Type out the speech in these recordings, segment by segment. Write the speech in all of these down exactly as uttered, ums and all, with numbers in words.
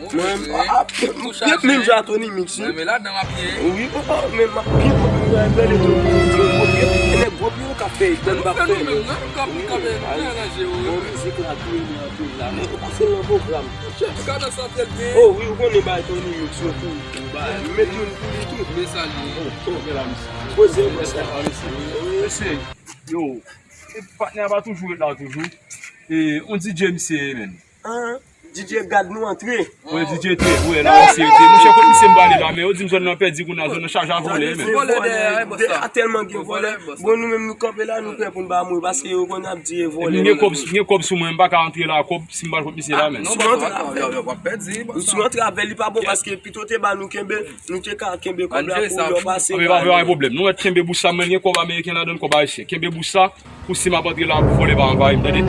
Mwen, ap, ap, menm jan Tony Mix, wi. Men ladan w ap ye. Wi, o, o, men m ap byen konprann, bèl e tou. Gwo pye, e nèg gwo pye yo ka fè, dan bak fè. Bon, mizik la tou, e li anpil la. Men, ou pase nan pwogram. Chèf, ka nan santel byen. O, wi, ou konnen bay Tony Mix, yo tou. Bay, met youn pou li tou. Men sa li ye. O, o, men la, misye. Poze, poze. Mesye, yo, e patnè a pa toujou ret la, toujou. E, on D J, misye, menm. An, D J gad nou antre. Wi, D J te, wi, la, misye te. Mouche, kot misye m prale la, men yo di m zòn nan pèdi kounye a, zòn nan chaje a vòlè, men. Vòlè dèyè, wi, bòs la. Tèlman gen vòlè. Bon, nou menm nou kanpe la, nou prè pou n ba mwen, paske yo konn ap di e vòlè. Gen kòb, gen kòb sou mwen, m pa ka antre la, kòb, si m pa kot misye la, men. Si w antre avè l, si w antre avè l, li pa bon, paske pito te ba nou kenbe, nou te ka kenbe kòb la pou lè w pase. Anben, pa gen pwoblèm. Nou mèt kenbe bous la, mwen gen kòb ameriken ladan l, kòb ayisyen. Kenbe bous la, pou si m ap antre la, pou vòlè pa anvayi m, tande.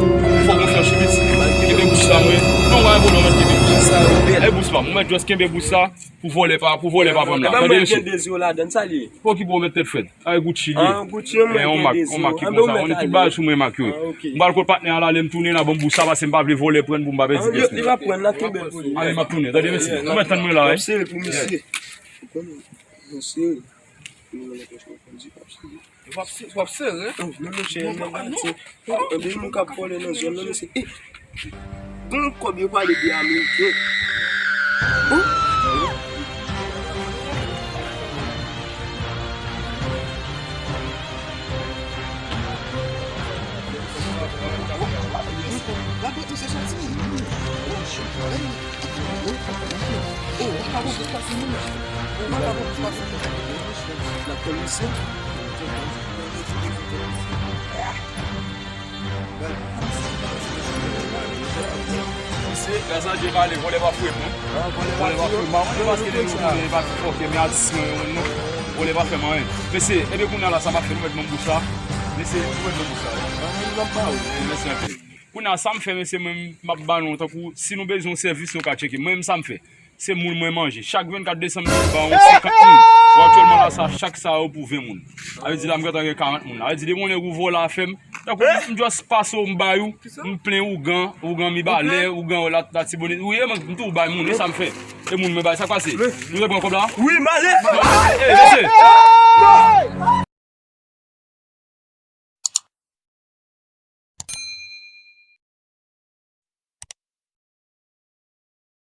Fò konfyans sou misye. Kenbe bous la, mwen. Non, pa gen pwoblèm, mèt kenbe bous la. E bous pa m, mwen mèt just kenbe bous la, pou vòlè pa, pou vòlè pa pran m la. Tande, mesye. Gen de zye ladan, sa li ye? Pou ki pou mèt tèt frèt. Ay, Gucci li ye. Ah, Gucci, mwen gen de zye. On mak ki konsa. On tout bagay sou mwen mak yo. M pral kot patnè a la, lè m tounen la, ban m bous la, paske m pa vle vòlè pran l pou m pa pèdi pyès mwen. Li va pran l, n ap kenbe l pou li. Ale, m ap tounen. Tande, mesye. Ou mèt tann mwen la, wi. Sere pou misye. Sere. W ap se-, w ap sere. Oh, men monchè, nèg Ayiti. Anpil moun k ap vòlè nan zòn nan, mesye. Eh, bon kòb yo pale de ameriken. Oh. Gade, misye soti. Oh, shit. Oh, w ap ka pran plis pase moun. Oh, w ap ka pran plis pase moun. N ap pran misye. Misye, gaz la je pale, vòlè pa fouye m non. Vòlè pa fouye m. Mwen, mwen paske nou konnen pa fòkè, men atis mwen, non. Vòlè pa fè m anyen. Mesye, ebyen kounye a la, sa m ap fè, nou mèt ban m bous la. Mesye, nou mèt ban m bous la. Mèsi anpil. Kounye a, sa m fè, mesye, mwen, m ap ba nou, tankou, si nou bezwen yon sèvis, nou ka tcheke. Mwen menm, sa m fè, se moun mwen manje. Chak vennkat desanm, m ba yon senkant moun. Bon, aktyèlman, la, sa, chak sa yo pou ven moun. Sa vle di, la, m gentan gen karant moun. Sa vle di, depi yon nèg ou vòlè afè m, tankou, m just pase w, m bay ou, m plen ougan, ougan Mibalè, ougan Latibonit. Ou ye, mwen, m tou bay moun, e sa m fè. E moun mwen bay, sa k pase? Nou te pran kòb la? Wi, m ale! E, mesye!